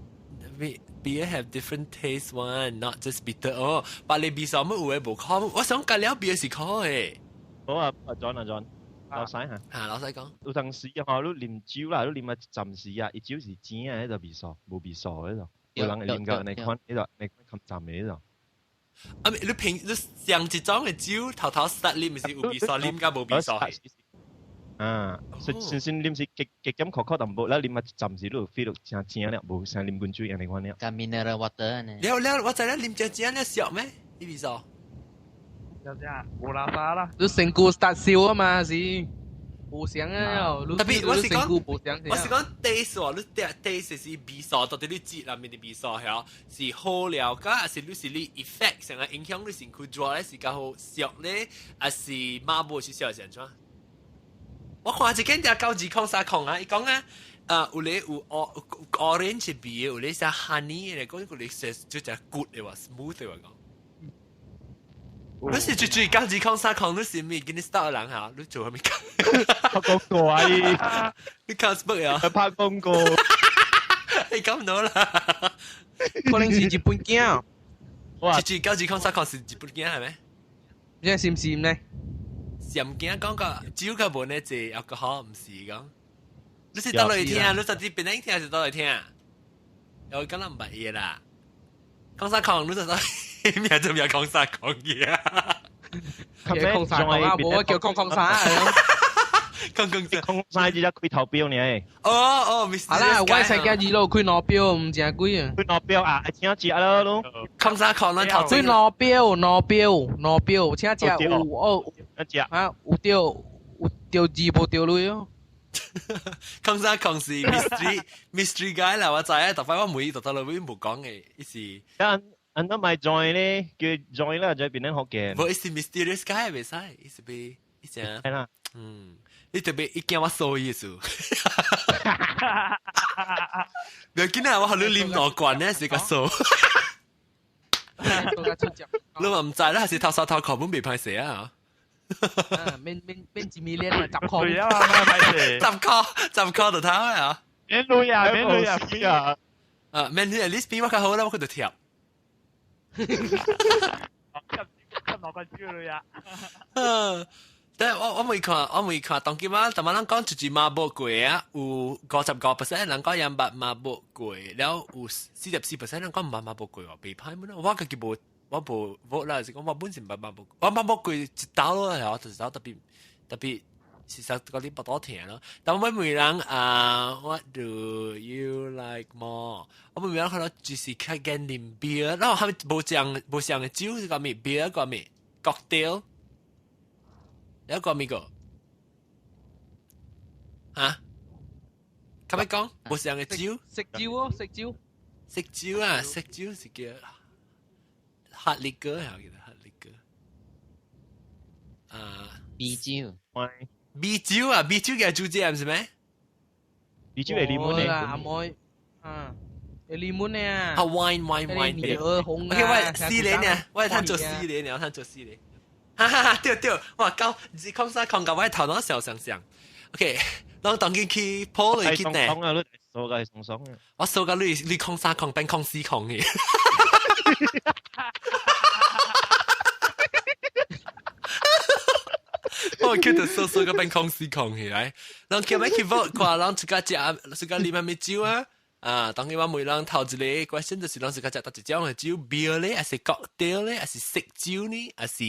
！Beer have different taste one, not just bitter。哦，白你味素乜有嘅無可，我想隔了 beer 是可嘅。好啊，阿 John 阿 John。老細嚇，嚇老細講，有當時吼，你啉酒啦，你啉啊暫時啊，伊酒是甜啊，彼個味素，無味素彼個，有人會啉到按呢款，彼個按呢款較淡的彼個。啊，你平你上一種的酒，頭頭實啉是有味素，啉甲無味素。啊，先先啉是極極減苦苦淡薄，啦啉啊暫時你有 feel 到真甜了，無像啉滾水按呢款了。加 mineral water 呢？了了，我知啦，啉真甜了俗咩？伊味素。就這樣，無垃圾啦。你身軀發燒啊嘛是，無相啊，特別我是講，我是講 taste 喎，你 taste 是味素，到底你舌內面的味素係是好了，甲還是你是你 effect 成個影響你身軀做咧是較好俗咧，還是馬步是小是按怎？我看一間條9-203啊，伊講啊，有咧有 orange 味，有咧寫 honey 的，講有咧寫就只 good 的話，smooth 的話講。你是最最9-203，你是咩？給你 start 人嚇，你做啥物？拍廣告啊！你看 Facebook 啊？拍廣告。你講唔到啦。可能是日本囝。哇！最最9-203是日本囝係咩？你係是唔是呢？鹹囝講個酒較無呢濟alcohol唔是講。你是倒來聽，你實際邊個聽是倒來聽？又講得唔捌伊啦。空三空，你實在。咩就咩空三空嘢啊？空三空啊，無我叫空空三啊。空空三，空三只只開頭錶呢？哦哦，好啦，我世界二路開兩錶，唔正貴啊。開兩錶啊，請食咯咯。空三空，咱頭開兩錶，兩錶，兩錶，請食有哦，食啊，有著有著字無著鐳哦。空三空是 mystery mystery guy 啦，我知啊，特擺我每特特落尾無講嘅，伊是。安怎咪 join 咧？叫 join 啦，join 變咱福建。無，伊是 mysterious guy 袂使，伊是被伊啥？係啦。嗯，你特別一驚我數意思。不要緊啊，我予你啉兩罐呢，是個數。你嘛毋知啦，還是頭沙頭殼本袂歹勢啊？免免免一米鏈啊，10塊。對啊，歹勢。10塊，10塊就頭啊！免鐳啊，免鐳啊，啊，免鐳，你比我較好啦，我去就貼。貼落個蕉裏啊！但係我未看，我未看。當今啊，逐擺人講一支馬步過啊，有55% 人講兩捌馬步過，了有44% 人講毋捌馬步過喎，袂歹麼？我家己無，我無無啦，是講我本身毋捌馬步，我馬步過一道咯，係我就是特別特別，事實嗰啲不多聽咯。但我問人啊，What do you like more？我問人可能就是較揀啉 beer，然後他們無講無像的酒是個咩 beer 個咩 cocktail，有個咩個？嚇？咁樣講無像的酒？食酒哦，食酒，食酒啊，食酒是叫 hard liquor 係叫 hard liquor。啊，啤酒。米酒啊，米酒嘅主角唔是咩？米酒係檸檬啦，阿妹，啊，係檸檬呢？啊，wine wine wine。紅 OK，我四年呢，我係做四年呢，我做四年。哈哈哈，對對，哇，九二空三空九，我頭腦小想想。OK，咱當今去普雷去呢？鬆啊，你數個係鬆鬆啊。我數個你你空三空變空四空嘅。我叫到縮縮個變空死空起來，人叫咩去 vote 看，人自家食，自家啉啥物酒啊？啊，當然我每人頭一個 question 就是人自家食佗一種的酒，beer 咧，還是 cocktail 咧，還是色酒呢，還是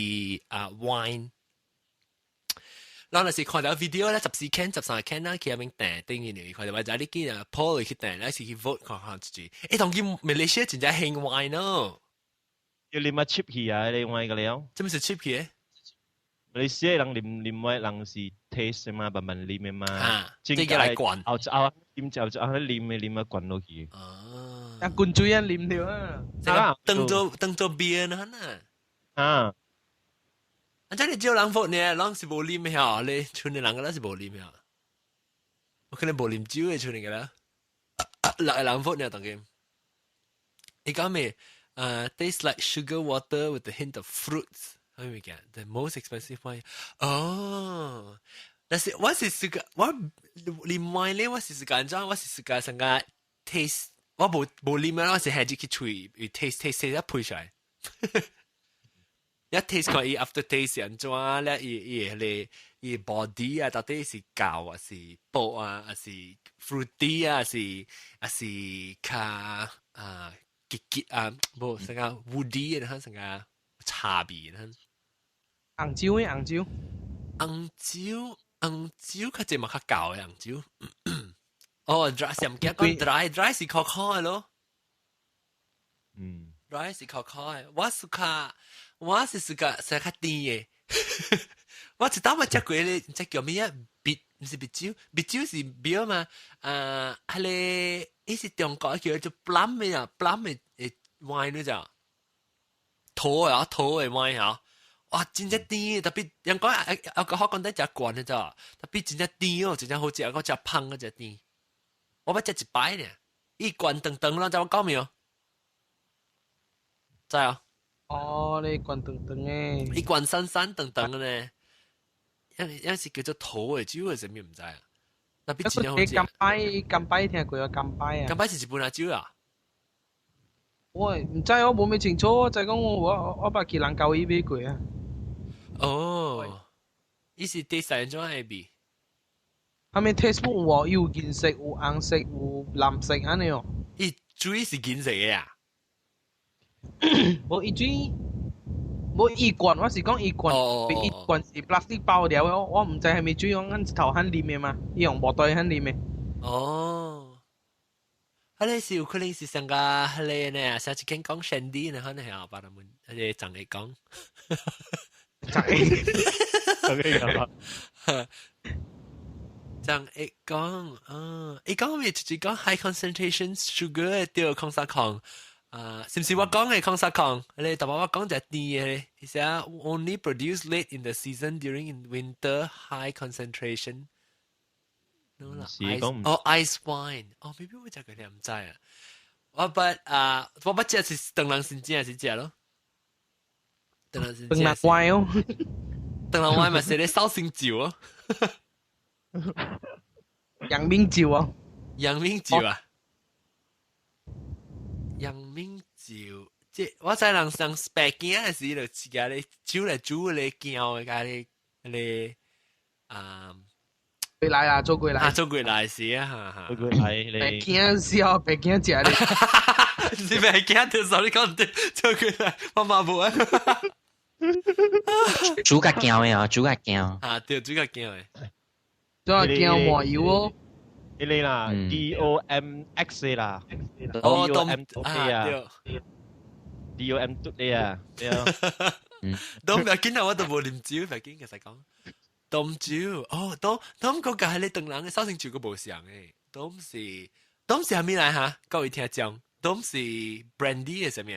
啊 wine？咱若是看到 video 咧，14 can、13 can 啦，去遐邊訂頂去，看到或者你見啊 poll 去訂，咧是去 vote 看看自己。欸，當今馬來西亞真正興 wine 咯。要啉啊 cheap 去啊，你 wine 個了。這麼是 cheap 去？馬來西亞人啉啉 wine 人是 taste 嘛，慢慢啉的嘛。啊，這個來灌。後後啉就就後啉的啉啊灌落去。啊。啊，灌水啊啉掉啊。當做當做 beer 呢？啊。啊！這你少人福呢，人是無啉的吼，你村的人個是無啉的。我可能無啉酒的村的個啦。六個人福呢，當今。伊講咩？Taste like sugar water with a hint of fruits。啥物件？The most expensive wine。哦，但是我是自個我啉 wine 咧，我是自個按怎？我是自個成個 taste，我無無啉啊，我是係入去喙 taste taste 一配出來。一 taste 看伊 after taste 是按怎咧？伊伊個伊 body 啊，到底是厚啊，是薄啊，還是 fruity 啊，是還是較啊結結啊，無成個 woody 啊，成個茶味啊。紅酒的紅酒，紅酒紅酒較濟嘛較厚的紅酒。哦，dry 是毋記得講 dry dry 是較苦的咯。dry 是較苦的，我是較。我是自個食較甜的，我一道捌食過咧，這叫咩啊？啤毋是啤酒，啤酒是 beer 嘛？啊，彼个伊是中國叫做 plum 的啊，plum 的的 wine 你知？桃啊，桃的 wine 啊，哇，真正甜，特別人講啊，啊個好講得誠懸的咋，特別真正甜哦，真正好食，我食芳個只甜，我捌食一擺呢，伊懸長長，咱知我講沒有？知啊？哦，你懸長長的，伊懸散散長長的呢，一一是叫做桃的酒，還是啥物毋知啊？特別真正好食。金擺金擺聽過啊？金擺啊？金擺是日本啊酒啊？我毋知，我無咩清楚，就講我捌去蘭交伊買過啊。哦，伊是第三種的味。啥物 taste 有無？有銀色，有紅色，有藍色按呢哦。伊水是銀色的啊？無伊水，無伊罐，我是講伊罐，伊罐是 plastic 包了的，我毋知係咪水，我按頭漢啉的嘛，伊用無袋漢啉的。哦，彼个是有可能是上個彼个呢，上次聽講 Shandy 呢，可能係把他們彼個張會講。張會講。張會講，啊，伊講咩？就是講 high concentration sugar 對，空啥空。啊，是毋是我講的空啥空？你淡薄我講隻甜的，伊寫 only produce late in the season during in winter high concentration。No 啦，哦，ice wine，哦，maybe 我食過你毋知啊。我捌啊，我捌食是唐人先食是食咯。唐人先唐人 wine 哦，唐人 wine 嘛是咧紹興酒哦。陽明酒哦，陽明酒啊。陽明酒，這我知人上白囝的時就自家咧酒來煮咧羹的，家咧咧啊，過來啊，做過來，啊，做過來是啊，哈哈，做過來咧，白囝是哦，白囝食咧，是白囝就手你講對，做過來，我嘛無啊，煮較羹的哦，煮較羹，啊，對，煮較羹的，煮較羹麻油哦。呢個啦，D O M X 啦哦，D O M 啊，D O M 嘟你啊，對啊，都唔要緊啊，我都無啉酒，唔要緊，其實講，凍酒，哦，都都個個係你唐人嘅紹興酒個無相誒，都是都是啥物來哈？各位聽眾，都是 brandy 嘅啥物？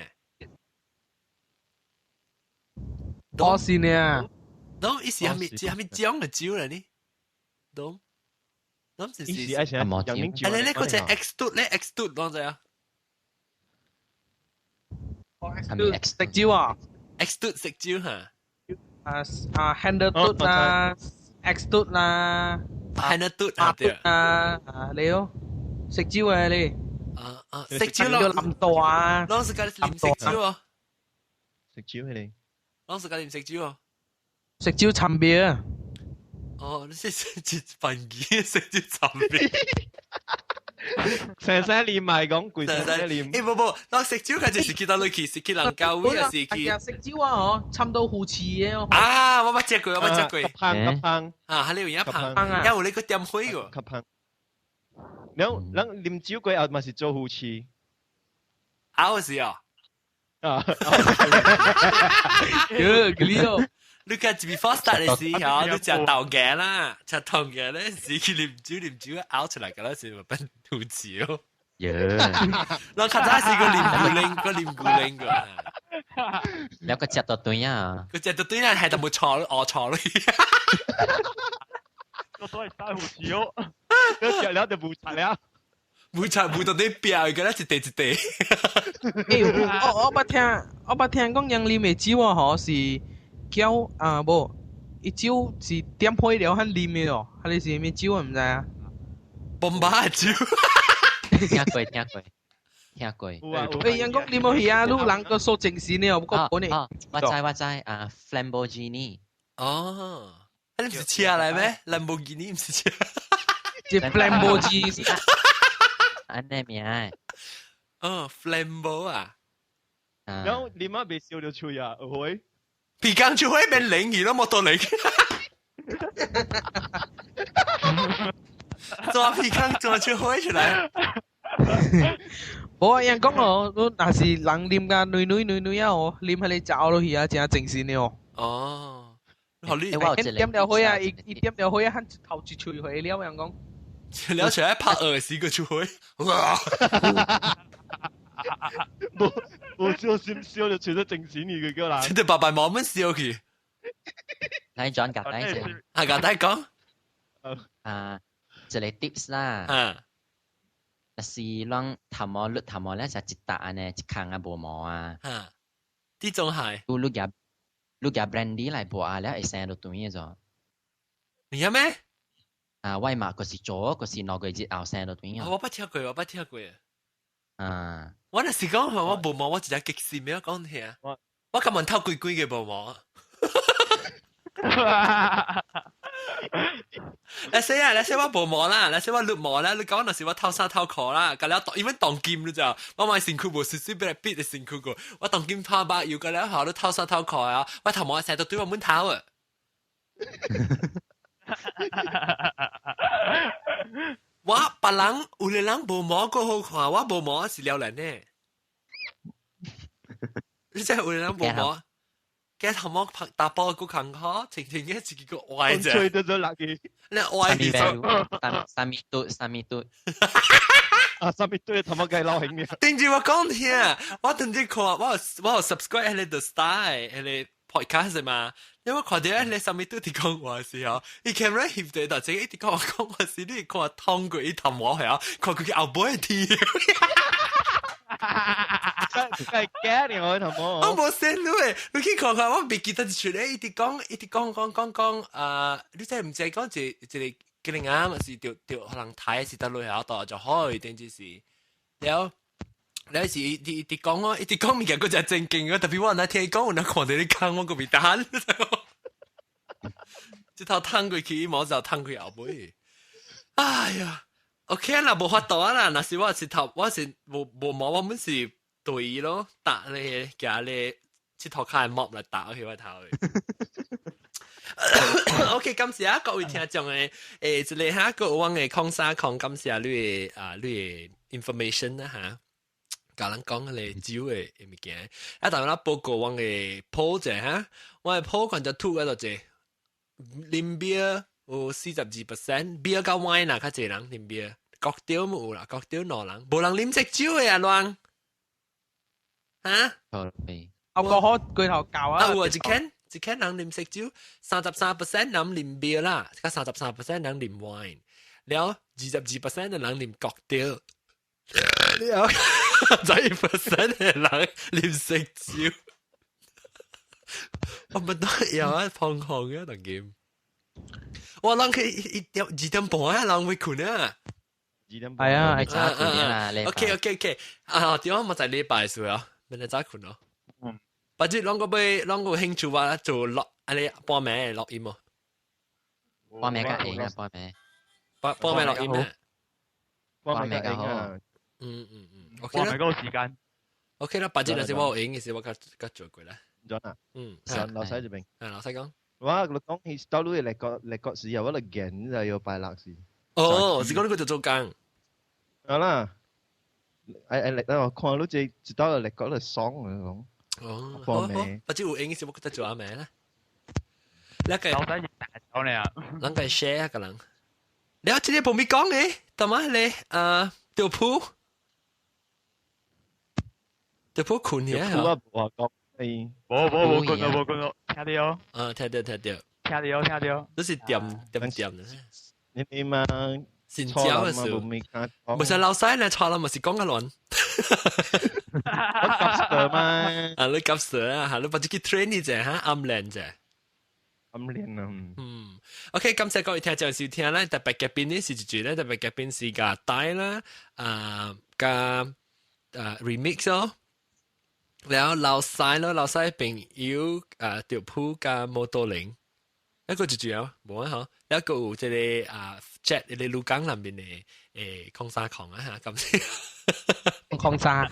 多是呢，都伊是啥物？是啥物種嘅酒嚟呢？都。咁是是愛啥？陽明酒。哎，你你嗰隻 X 嘟咧，X 嘟講者啊？X 嘟食酒啊？X 嘟食酒嚇？啊啊，Handle 嘟啦，X 嘟啦，Handle 嘟啊對啊啊你哦，食酒啊你。啊啊，食酒咯，林大啊，攏是家啉食酒哦。食酒係你？攏是家啉食酒哦。食酒參啤啊。哦，你是一飯機食酒參味。成成連埋講，攰成成連。欸，無無，我食酒佢就是去到落去，是去人家位，還是去？食酒啊，嗬，參到魚翅的哦。啊，我捌食過，我捌食過。香吸香。啊，係你有影香，有你個點火個。吸香。然後，咱啉酒過後嘛是做魚翅。啊，是啊。啊。喲，佢呢個。你個 before start 的時候，你食豆芽啦，食豆芽咧時去啉酒啉酒嘔出來，個啦是咪變肚臍哦？耶！咱較早是個啉牛奶，個啉牛奶個。了個食到對啊！個食到對啊，係就冇錯咯，餓錯咯。我都係帶胡子哦，食了就無拆了，無拆無到底表，個咧一地一地。欸，我捌聽講人啉的酒啊，嗬是。叫啊無，伊酒是點配料很啉的哦，還是啥物酒我毋知啊。bomba 的酒。聽過聽過聽過。欸，人講啉無去啊，你人個說精神的哦，不過本呢。我知啊，Lamborghini。哦，你毋是車來咩？Lamborghini 毋是車。是 Lamborghini。按呢名。哦，Flambo 啊。然後啉啊袂燒著喙啊，會。皮工就會變零去咯，冇到零。抓皮工抓出火出來。無啊，人講哦，你若是人啉甲女女女女啊哦，啉彼個酒落去啊，真精神的哦。哦，好你點了火啊，伊伊點了火啊，喊頭一喙火了，人講。了出來拍二十個出火。哇！無無小心燒就除咗正錢去佢叫人。真係白白冇乜燒去。來轉夾帶先。啊，夾帶講。啊，一個 tips 啦。啊。若是攏頭毛甩頭毛咧，就一笪安尼一空啊無毛啊。啊。呢種係。你夾 brandy 來抹啊，了會生到斷咗。你有咩？啊，我嘛，嗰是做，嗰是2個月後生到斷。我捌聽過，我捌聽過。啊！我若是講我無毛，我直接激死咩講聽。我今日偷鬼鬼嘅無毛。你說啊，你說我無毛啦，你說我綠毛啦，你講若是我偷衫偷褲啦，甲了因為當金你知道，我買身軀無隨隨便便逼的身軀個，我當金拍把又甲了後你偷衫偷褲啊，我頭毛成日都對我門頭啊。我別人有個人無毛閣好看，我無毛是了然呢。你真係有個人無毛，佢頭毛拍打波閣艱苦，清清嘅自己個歪啫。吹得咗垃圾。你歪去。三米多，三米多。啊，三米多頭毛計老興嘅。頂住我講聽，我頂住看，我有 subscribe 迄個 The Star 迄個 podcast 嘛。因為我看到你上面都佇講話時候，伊 camera 翕住就這個一直講我講話時，你看通過伊頭毛係啊，看佢後背天。係驚你我頭毛。我無信你，你去看看，我袂記得一出咧，一直講，一直講講講講，啊！你真毋知講一一個吉林啊，是著著予人睇是得落下度就好，定就是了。你是一直一直講我，一直講物件，閣真正經個，特別我若聽伊講，我若看著你講，我閣袂當。這頭淌過去，毛就淌過後尾。哎呀，OK 啦，無法度啊啦，若是我是頭，我是無無毛，我們是對咯，打咧，夾咧，這頭卡毛來打去我頭。OK，感謝啊各位聽眾的，這個哈個我的03空，感謝你的啊，你的 information 啦哈。教人講迄個酒的物件，啊，當然啦，報告我的鋪者哈，我的鋪看就吐個就這，啉啤有42%，啤甲 wine 啦較濟人啉啤，國雕嘛有啦，國雕兩人，無人啉隻酒的啊亂，哈？我個可巨頭教啊！啊有啊，一間人啉色酒，33% 人啉啤啦，加33% 人啉 wine，了22% 的人啉國雕。了11% 的人啉色酒，我們都有啊，胖胖嘅當今。我人去1點2點半啊，人會睏啊。2點半。係啊，係早睏啦。 OK OK OK，啊，點解我在禮拜時啊，明日早睏咯。嗯。或者啷個欲啷個興趣話做錄，按呢半暝錄音哦。半暝較閒啊，半暝。半暝錄音啊。半暝較好。嗯嗯嗯，OK 啦。半暝嗰個時間。 OK 啦，白日若是我有閒嘅時，我較較做過啦。咗啦。嗯，上老細這邊。啊，老細講。我你講起到你嚟國嚟國時候，我嚟見就要拜六時。哦，是講你個就做工。好啦。誒誒，嚟我看你這一到嚟國嚟爽啊講。哦，半暝。或者有閒嘅時，我覺得做阿暝啦。你個老細是大咗你啊？人個 share 個人。你有這個無咪講嘅，同埋你啊，吊鋪。吊鋪困起啊！鋪啊，無話講，無無無講到無講到，聽到。啊，聽到聽到。聽到聽到。都是點點點的。你嘛，先教嘅時候，唔是老細咧錯啦，咪是講個亂。我急蛇嘛。啊，你急蛇啊，嚇！你把自己 train 你啫，嚇，暗練啫。暗練啊。嗯，OK，感謝各位聽眾收聽咧，特別嘅邊呢是一句咧，特別嘅邊是個帶啦，啊，加啊 remix 咯。然後老細咯，老細朋友啊，吊鋪加摩托鈴，一個就住啊，無啊嗬，一個有這個啊 jet 你鷺江南邊的空沙礦啊嚇，咁空沙，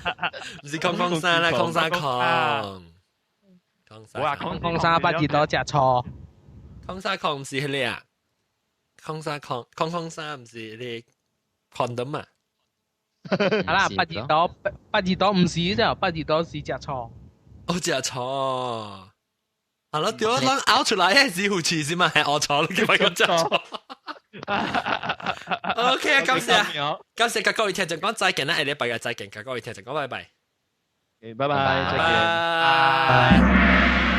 唔是空空沙啦，空沙礦，空沙，空空沙不熱多隻錯，空沙礦唔是迄個啊，空沙礦，空空沙唔是迄個 condom 啊。啊啦，八二多，八二多唔是啫，八二多是食錯。哦，食錯。係咯，屌，咱咬出來係是護士是嘛？係我錯，你叫我講食錯。OK，感謝，感謝各位聽眾講再見啦，下禮拜嘅再見，各位聽眾講拜拜。拜拜，再見。拜。